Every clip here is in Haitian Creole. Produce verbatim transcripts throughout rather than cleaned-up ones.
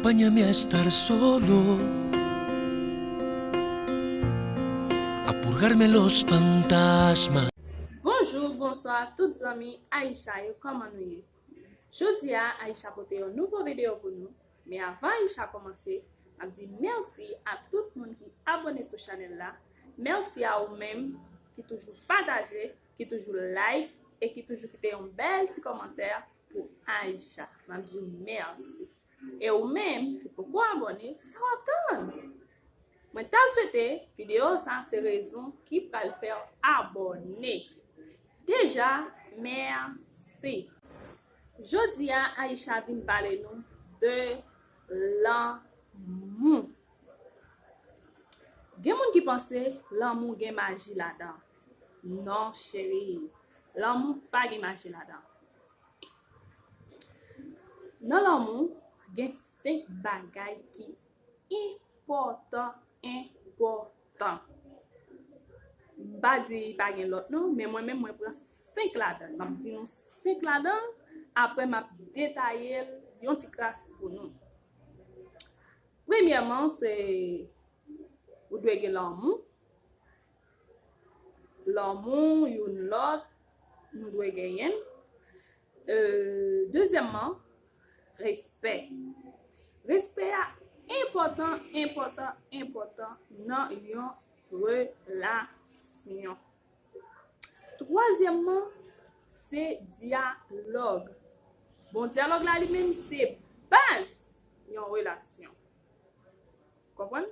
Acompáñame a estar solo, a purgarme los fantasmas. Bonjou, bonswa tout zanmi Aisha yo, kòman nou ye? Jodi a, Aisha pote yon nouvo videyo pou nou, men avan Aisha kòmanse, m ap di mèsi a tout moun ki abòne sou chanèl la, mèsi a ou menm ki toujou pataje, ki toujou like e ki toujou kite yon bèl ti kòmantè pou Aisha. M ap di w mèsi. E ou menm ki poko abòne, sa w ap tann? Mwen ta swete videyo sa se rezon ki pral fè w abòne. Deja, mèsi. Jodi a, Aisha vin pale nou de lanmou. Gen moun ki panse lanmou gen maji ladan. Non, cheri. Lanmou pa gen maji ladan. Nan lanmou, gen senk bagay ki enpòtan, enpòtan. M pa di pa gen lòt non, men mwen menm mwen pran senk ladan l. M ap di nou senk ladan l, apre m ap detaye l yon ti kras pou nou. Premyèman, se ou dwe gen lanmou. Lanmou youn lòt, nou dwe genyen l. Euh, dezyèmman, respè. Respè a enpòtan, enpòtan, enpòtan nan yon relasyon. Twazyèmman, se dyalòg. Bon, dyalòg la li menm se baz yon relasyon. Konprann?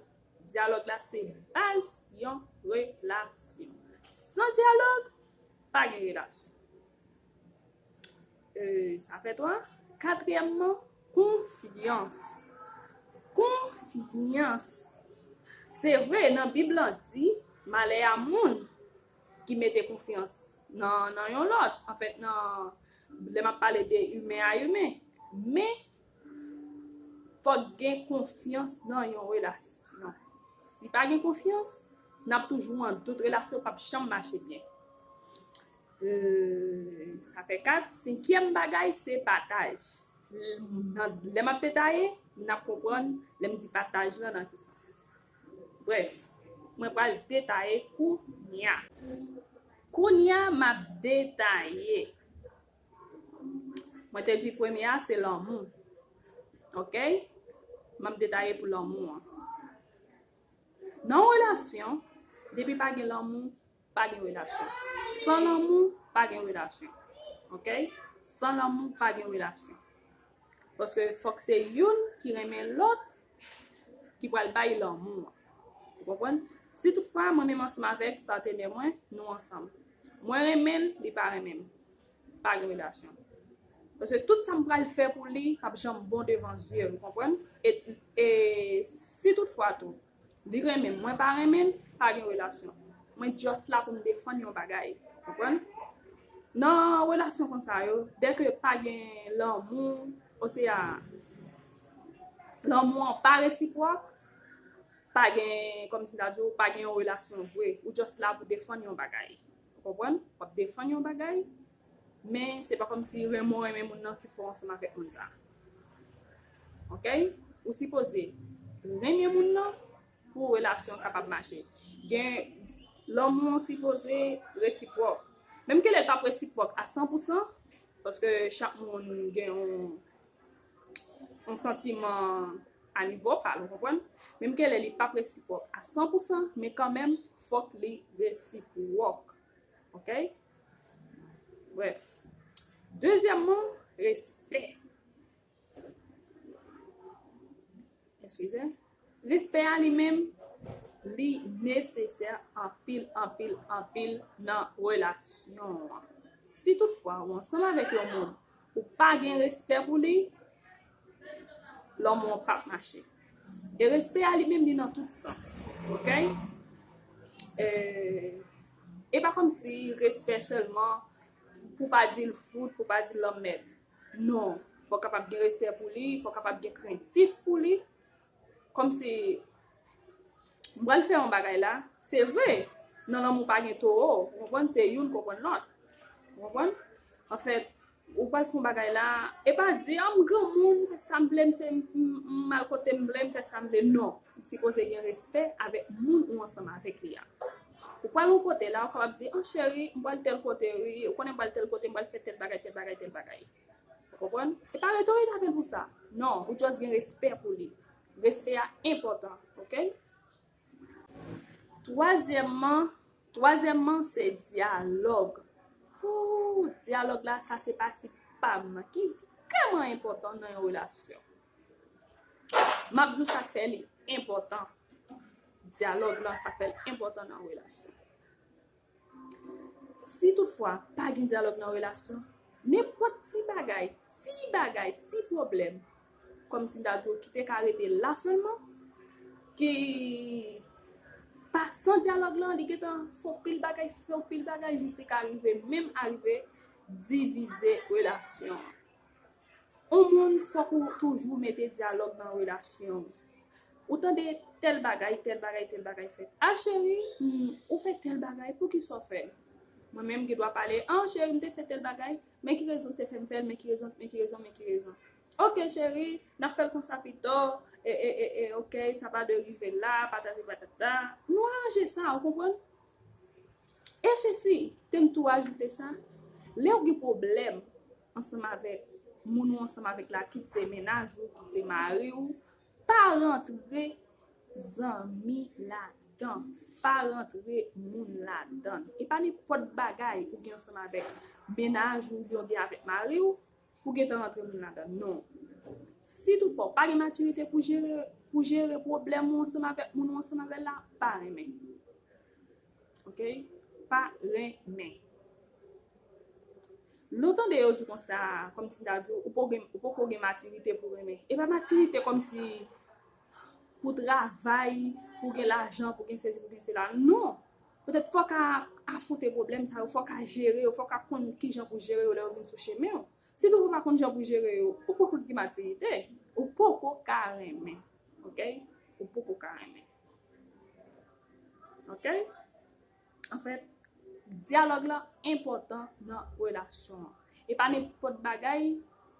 Dyalòg la se baz yon relasyon. San dyalòg, pa gen relasyon. Euh, sa fè twa. Katriyèmman, konfyans. Konfyans. Se vre, nan Bib lan di, malè a moun ki mete konfyans nan, nan yon lòt. Anfèt, nan, lè m ap pale de imen a imen. Men, fòk gen konfyans nan yon relasyon. Si pa gen konfyans, n ap toujou an dout, relasyon p ap janm mache byen. Euh, sa fè kat. Senkyèm bagay, se pataj. Nan, lè m ap detaye, n ap konprann lè m di pataj lan nan ki sans. Brèf, mwen pral detaye kounya. Kounya, m ap detaye. Mwen te di premye a, se lanmou. Oke? M ap detaye pou lanmou an. Nan yon relasyon, depi pa gen lanmou, pa gen relasyon. San lanmou, pa gen relasyon. Oke? San lanmou, pa gen relasyon. Paske fòk se youn ki renmen lòt ki pral bay lanmou an. Ou konprann? Si toutfwa mwen menm ansanm avèk patnè mwen, nou ansanm. Mwen renmen l, li pa renmen m. Pa gen relasyon. Paske tout sa m pral fè pou li, p ap janm bon devan zye l, ou konprann? E, e si toutfwa tou, li renmen m, mwen pa renmen l, pa gen relasyon. Mwen just la pou m defann yon bagay, konprann? Nan relasyon konsa yo, dèke pa gen lanmou, osea lanmou an pa resipwòk, pa gen, kòmsi m ta di w, pa gen yon relasyon vre. Ou just la pou defann yon bagay. Ou konprann? W ap defann yon bagay, men se pa kòmsi renmen w renmen moun nan ki fè w ansanm avèk moun sa. Oke? Ou sipoze renmen moun nan pou relasyon kapab mache. Gen, lanmou an sipoze resipwòk. Menm ke lè l p ap resipwòk a san pou san, paske chak moun gen yon, yon santiman a nivo pa l, ou konprann? Menm ke lè li p ap resipwòk a san pou san, men kanmenm, fòk li resipwòk. Oke? Brèf. Dezyèmman, respè. Eskize. Respè a li menm, li nesesè anpil, anpil, anpil nan relasyon an. Si toutfwa ou ansanm avèk yon moun, ou pa gen respè pou li, lanmou an p ap mache. E respè a li menm, li nan tout sans. Oke? E, e pa kòmsi respè sèlman pou pa di l fout, pou pa di l lanmèd. Non. Fò w kapab gen respè pou li, fò w kapab gen krentif pou li. Kòmsi, m pral fè yon bagay la, se vre, nan lanmou pa gen towo, ou konprann, se youn konprann lòt. Ou konprann? Anfèt, Ou pral fè yon bagay la, e pa di, ah, m granmoun, m fè sa m vle, m se m, m, m al kote m vle, m fè sa m vle. Non. Ou sipoze gen respè avèk moun ou ansanm avèk li a. Ou pral yon kote la, ou kapab di, ah, cheri, m pral tèl kote, wi, ou konnen m pral tèl kote, m pral fè tèl bagay, tèl bagay, tèl bagay. Ou konprann? E pa rete w ret avè l pou sa. Non, ou just gen respè pou li. Respè a enpòtan, oke? Twazyèmman, twazyèmman, se dyalòg. Ooh, dyalòg la, sa se pati pa m nan ki vrèman enpòtan nan yon relasyon. M ap di w sa k fè li enpòtan. Dyalòg lan, sa k fè l enpòtan nan yon relasyon. Si toutfwa pa gen dyalòg nan relasyon, nenpòt ti bagay, ti bagay, ti pwoblèm, kòmsi m ta di w, ki te ka rete la sèlman, ki pa san dyalòg lan, li gentan fè yon pil bagay, fè yon pil bagay, jis li ka rive, menm arive divize relasyon an. Yon moun, fòk ou toujou mete dyalòg nan relasyon w. Ou tande tèl bagay, tèl bagay, tèl bagay fèt. A cheri, hmm, ou fè tèl bagay, poukisa w fè l? Mwen menm gen dwa pale, an cheri, m te fè tèl bagay, men ki rezon k te fè m fè l, men ki rezon, men ki rezon, men ki rezon. Oke cheri, n ap fè l konsa pito, e, e, e, e, oke, sa pa dwe rive la, patati patata. Nou aranje sa, ou konprann? E sesi, te m tou ajoute sa, lè w gen pwoblèm ansanm avèk moun ou ansanm avèk la, kit se mennaj ou, kit se mari w, pa rantre zanmi ladan, pa rantre moun ladan. E pa nenpòt bagay ou gen ansanm avèk mennaj ou, oubyen ou gen avèk mari w, pou gentan rantre moun ladan. Non. Si toutfwa w pa gen matirite pou jere, pou jere pwoblèm ou ansanm avèk moun ou ansanm avè l la, pa renmen. Oke? Pa renmen. Lè w tande yo di konsa, kòmsi m ta di w, ou poko gen, ou poko gen matirite pou renmen. E pa matirite kòmsi pou travay, pou gen lajan, pou gen sesi, pou gen sela. Non. Petèt fò w ka afwonte pwoblèm sa yo, fò w ka jere yo, fò w ka konn kijan pou jere yo lè yo vin sou chemen w. Si tou ou pa konn jan pou jere yo, ou poko gen matirite, ou poko ka renmen. Oke? Ou poko ka renmen. Oke? Anfèt, dyalòg lan enpòtan nan relasyon an. E pa nenpòt bagay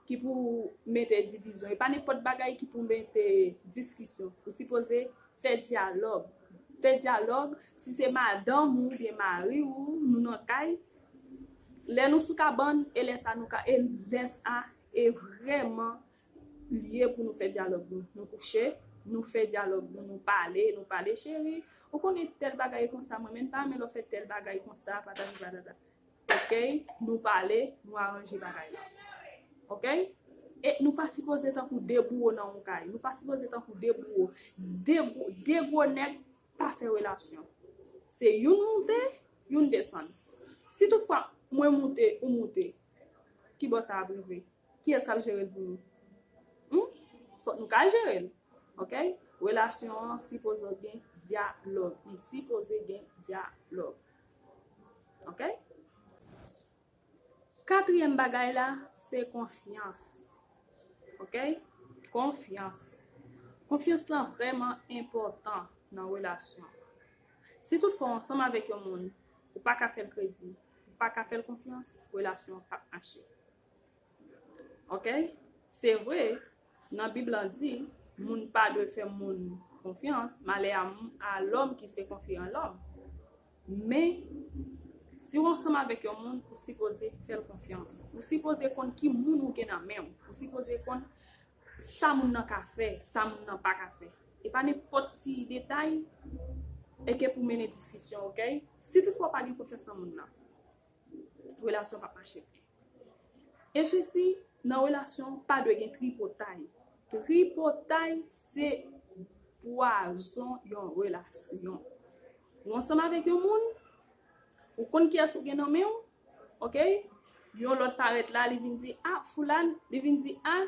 ki pou mete divizyon. E pa nenpòt bagay ki pou mete diskisyon. Ou sipoze fè dyalòg. Fè dyalòg, si se madanm ou oubyen mari ou, nou nan kay, lè nou sou kabann, e lè sa nou ka, e lè sa, e vrèman, li ye pou nou fè dyalòg nou. Nou kouche, nou fè dyalòg nou, nou pale, nou pale, cheri, ou konnen tèl bagay konsa, mwen menm pa renmen lè w fè tèl bagay konsa, patati patata. Oke, nou pale, nou aranje bagay la. Oke? E nou pa sipoze tankou de bouwo nan yon kay. Nou pa sipoze tankou de bouwo. De gwo, de gwo nèg pa fè relasyon. Se youn moute, youn desann. Si toutfwa mwen moute, ou moute, ki bò sa ap rive? Kiyès k ap jere l pou nou? Hmm? Fòk nou ka jere l. Oke? Relasyon an sipoze gen dyalòg. Li sipoze gen dyalòg. Oke? Katriyèm bagay la, se konfyans. Oke? Konfyans. Konfyans lan vrèman enpòtan nan relasyon. Si toutfwa w ansanm avèk yon moun, ou pa ka fè l kredi, ou pa ka fè l konfyans, relasyon an p ap mache. Oke? Se vre, nan Bib lan di, moun pa dwe fè moun konfyans, malè a, a lòm ki se konfye an lòm. Men, si w ansanm avèk yon moun, ou sipoze fè l konfyans. Ou sipoze konn ki moun ou gen nan men w. Ou sipoze konn sa moun nan ka fè, sa moun nan pa ka fè. E pa nenpòt ti detay e ke pou mennen diskisyon, oke? Si toutfwa w pa gen konfyans nan moun nan, relasyon p ap mache byen. E sesi, nan relasyon, pa dwe gen tripotay. Tripotay se pwazon yon relasyon. Ou ansanm avèk yon moun, ou konn kiyès ou gen nan men w, oke? Yon lòt parèt la, li vin di, a, Foulane, li vin di, a,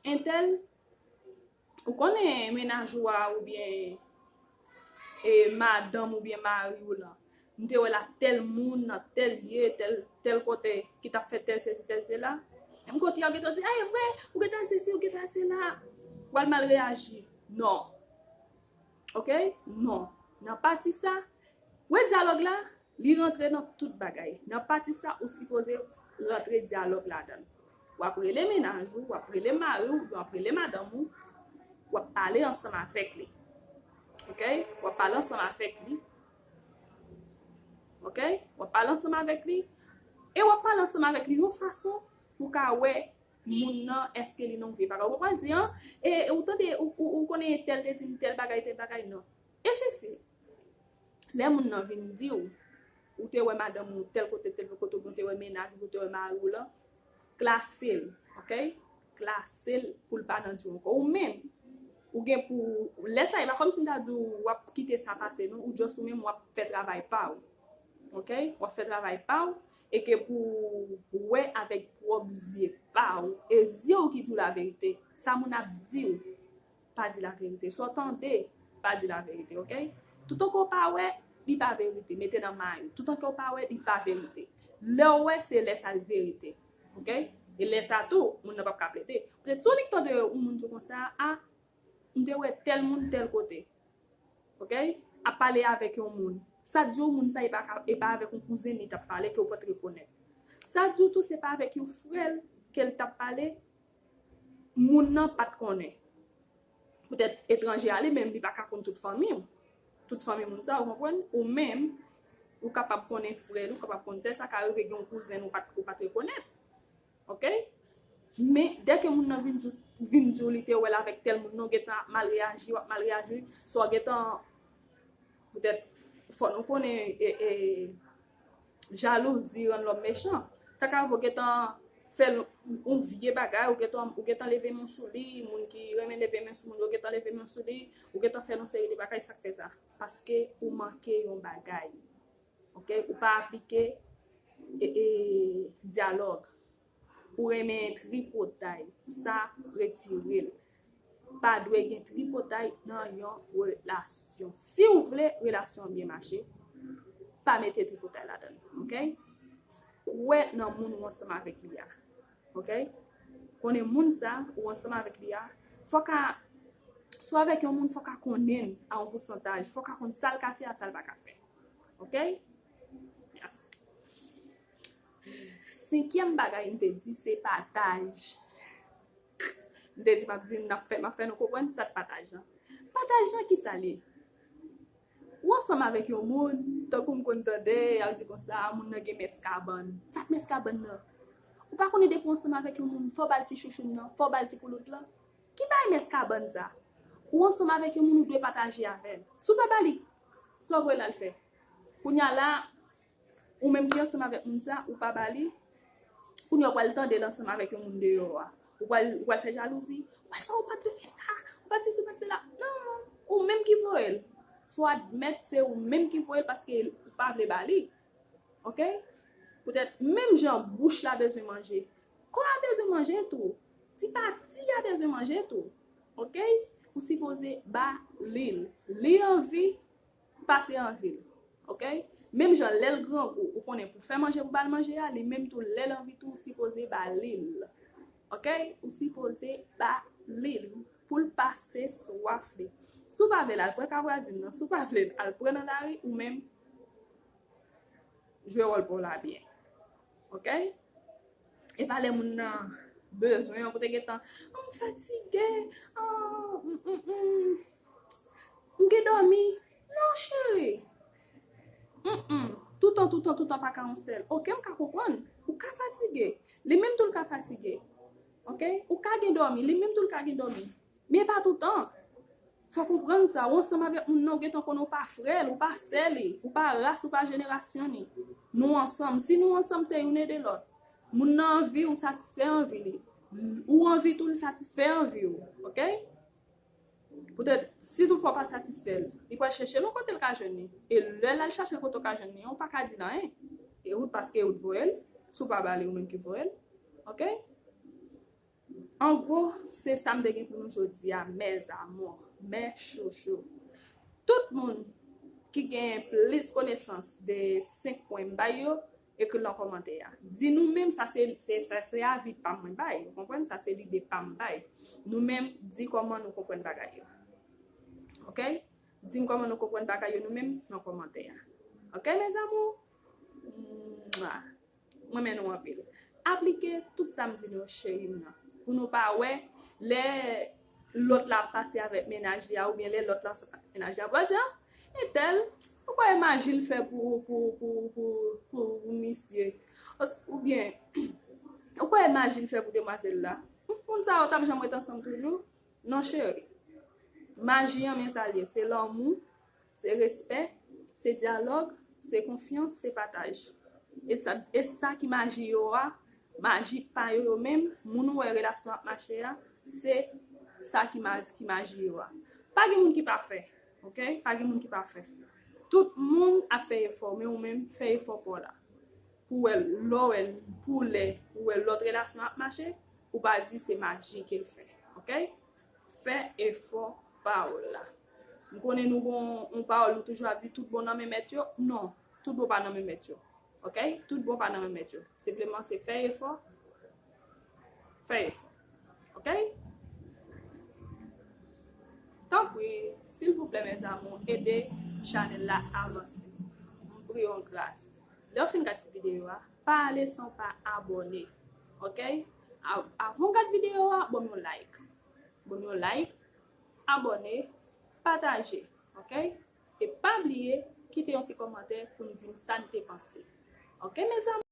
entèl, ou konnen mennaj ou a oubyen e madanm oubyen mari w lan. M te wè l ak tèl moun nan tèl lye, tèl, tèl kote ki t ap fè tèl sesi, tèl sela. Menm kote a, ou gentan di, a, e vre, ou gentan sesi, ou gentan sela. W al mal reyaji. Non. Oke? Non. Nan pati sa, wè dyalòg la, li rantre nan tout bagay. Nan pati sa, ou sipoze rantre dyalòg ladan l. W ap rele mennaj ou, w ap rele mari w, w ap rele madanm ou, w ap pale ansanm avèk li. Ok? W ap pale ansanm avèk li. Ok? W ap pale ansanm avèk li. E w ap pale ansanm avèk li yon fason pou w ka wè moun nan, èske li nan yon vye bagay. Ou pa pral di, an, e, e ou tande, ou, ou, ou konnen tèl te di m tèl bagay, tèl bagay, non. E sesi, lè moun nan vin di w, ou te wè madanm ou tèl kote, tèl kote, oubyen ou te wè mennaj ou, ou te wè mari w lan, klase l, ok? Klase l pou l pa nan di w ankò. Ou menm, ou gen pou, lè sa, e pa kòmsi m ta di w w ap kite sa pase, non. Ou just ou menm, w ap fè travay pa w. Ok? W ap fè travay pa w, e ke pou w wè avèk pwòp zye pa w, e zye w ki di w laverite. Sa moun ap di w, pa di laverite. Sa w tande, pa di laverite, ok? Toutan ke w pa wè, li pa verite. Mete nan may ou. Toutan ke w pa wè, li pa verite. Lè w wè, se lè sa l verite. Ok? E lè sa tou, moun nan p ap ka plede. Petèt si w nik tande yon moun di w konsa, a, m te wè tèl moun tèl kote. Ok? Ap pale avèk yon moun. Sa di w moun sa, e pa ka, e pa avèk yon kouzen li t ap pale ke w pa t rekonèt. Sa di w tou, se pa avèk yon frè l ke l t ap pale, moun nan pa t konnen. Petèt etranje a li menm, li pa ka konn tout fanmi w. Tout fanmi moun sa, ou konprann? Ou menm, ou kapab konnen frè l, ou kapab konn sè l, sa ka rive gen yon kouzen ou pa t, ou pa t rekonèt. Ok? Men, dèke moun nan vin di, vin di w li te wè l avèk tèl moun, non, w gentan ap mal reyaji, w ap mal reyaji, swa w gentan, petèt, fò nou konnen, e, e, jalouzi rann lòm mechan. Sa ka rive w gentan fè l yon vye bagay, ou gentan, ou gentan leve men w sou li, moun ki renmen leve men sou moun, yo gentan leve men w sou li, ou gentan fè l yon seri de bagay, sa k fè sa? Paske ou manke yon bagay. Ok? Ou pa aplike, e, e, dyalòg. Ou renmen tripotay. Sa, retire l. Pa dwe gen tripotay nan yon relasyon. Si w vle relasyon an byen mache, pa mete tripotay ladan l. Ok? Kwè nan moun ou ansanm avèk li a. Ok? Konnen moun sa ou ansanm avèk li a, fò ka, sou avèk yon moun, fò ka konnen l a yon pousantaj, fò ka konn sa l ka fè a, sa l pa ka fè. Ok? Mèsi. Senkyèm bagay m te di, se pataj. M te di, m ap di, m ap fè, m ap fè nou konprann sa k pataj lan. Pataj lan, ki sa l ye? Ou ansanm avèk yon moun, tankou m konn tande, y ap di konsa, moun nan gen mès kabann. Sa k mès kabann nan? Ou pa konnen depi w ansanm avèk yon moun, fò w ba l ti chouchoun nan, fò w ba l ti koulout lan? Ki bagay mès kabann sa? Ou ansanm avèk yon moun, ou dwe pataje avè l. Si w pa ba li, sa w voye l al fè? Kounye a la, ou menm ki ansanm avèk moun sa, ou pa ba li, kounye a w pral tande l ansanm avèk yon moun deyò a. Ou pral, ou pral fè jalouzi. Ou pral di, "Oh, ou pa t dwe fè sa, ou pa t sesi, ou pa t sela." Non, ou menm ki voye l. Fò w admèt se ou menm ki voye l paske ou pa vle ba li. Ok? Poutèt, menm jan bouch la bezwen manje, kò a bezwen manje tou. Ti pati a bezwen manje tou. Ok? Ou sipoze ba li l. Li anvi, pase anvi l. Ok? Menm jan lè l grangou, ou konnen pou fè manje pou ba l manje a, li menm tou lè l anvi tou, ou sipoze ba li l. Ok? Ou sipoze ba li l pou l pase swaf li. Si w pa vle l al pran kavwazin nan, si w pa vle l al pran nan lari, ou menm, jwe wòl pa w la byen. Ok? E pa lè moun nan bezwen w pou te gentan, "Oh, m fatige, oh, m, m, m, m gen dòmi." Non, cheri. Mm, mm. Toutan, toutan, toutan pa ka yon sèl. Ok, m ka konprann. Ou ka fatige. Li menm tou l ka fatige. Ok? Ou ka gen dòmi. Li menm tou l ka gen dòmi. Men pa toutan. Fò w konprann sa. Ou ansanm avèk moun nan, ou gentan konnen ou pa frè l, ou pa sè li, ou pa ras, ou pa jenerasyon li. Nou ansanm. Si nou ansanm, se youn ede lòt. Moun nan anvi, ou satisfè anvi li. Ou anvi tou, li satisfè anvi w. Ok? Poutèt, si toutfwa w pa satisfè l, li pral chèche l yon kote l ka jwenn li. E lè l al chache l kote w ka jwenn li an, ou pa ka di l anyen. E ou, paske ou t voye l, si w pa ba li, ou menm ki voye l. Ok? An gwo, se sa m te gen pou nou jodi a, mes amours, mes chouchous. Tout moun ki gen plis konesans de senk pwen m bay yo, ekri l nan kòmantè a. Di nou menm, sa se, se, sa se avi pa m mwen bay, ou konprann? Sa se lide pa m bay. Nou menm, di kòman nou konprann bagay yo. Ok? Di m kòman nou konprann bagay yo nou menm nan kòmantè a. Ok, mes amours? Mwa. M renmen nou anpil. aplike tout sa m di nou yo, cheri m nan. Pou nou pa wè lè lòt la ap pase avèk mennaj li a, oubyen lè lòt la ansanm avèk mennaj li a, pou al di, ah, entèl, ou kwè e maji l fè pou, pou, pou, pou, pou misye? Oubyen, ou kwè e maji l fè pou demwazèl la? Moun sa yo t ap janm ret ansanm toujou? Non, cheri. Maji an, men sa l ye. Se lanmou, se respè, se dyalòg, se konfyans, se pataj. E sa, e sa ki maji yo a, maji pa yo yo menm, moun ou wè relasyon ap mache a, se sa ki maji, ki maji yo a. Pa gen moun ki pafè, ok? Pa gen moun ki pafè. Tout moun ap fè efò, men ou menm, fè efò pa w la. Pou wè, lè w wè, pou lè ou wè lòt relasyon ap mache, ou pa di se maji ke l fè, ok? Fè efò pa w la. M konnen nou gon yon pawòl nou toujou ap di tout bon nan men mèt yo. Non, tout bon pa nan men mèt yo. Ok? Tout bon pa nan men mèt yo. Senpleman se fè efò. Fè efò. Ok? Tanpri, silvouplè, mes amours, ede chanèl la avanse. M priye yon gras. Lè w fin gade ti videyo a, pa ale san w pa abòne. Ok? Av- Avan w gade videyo a, ban m yon like. Ban m yon like, abòne, pataje. Ok? E pa bliye kite yon ti kòmantè pou n di m sa n te panse. Ok, mes amours?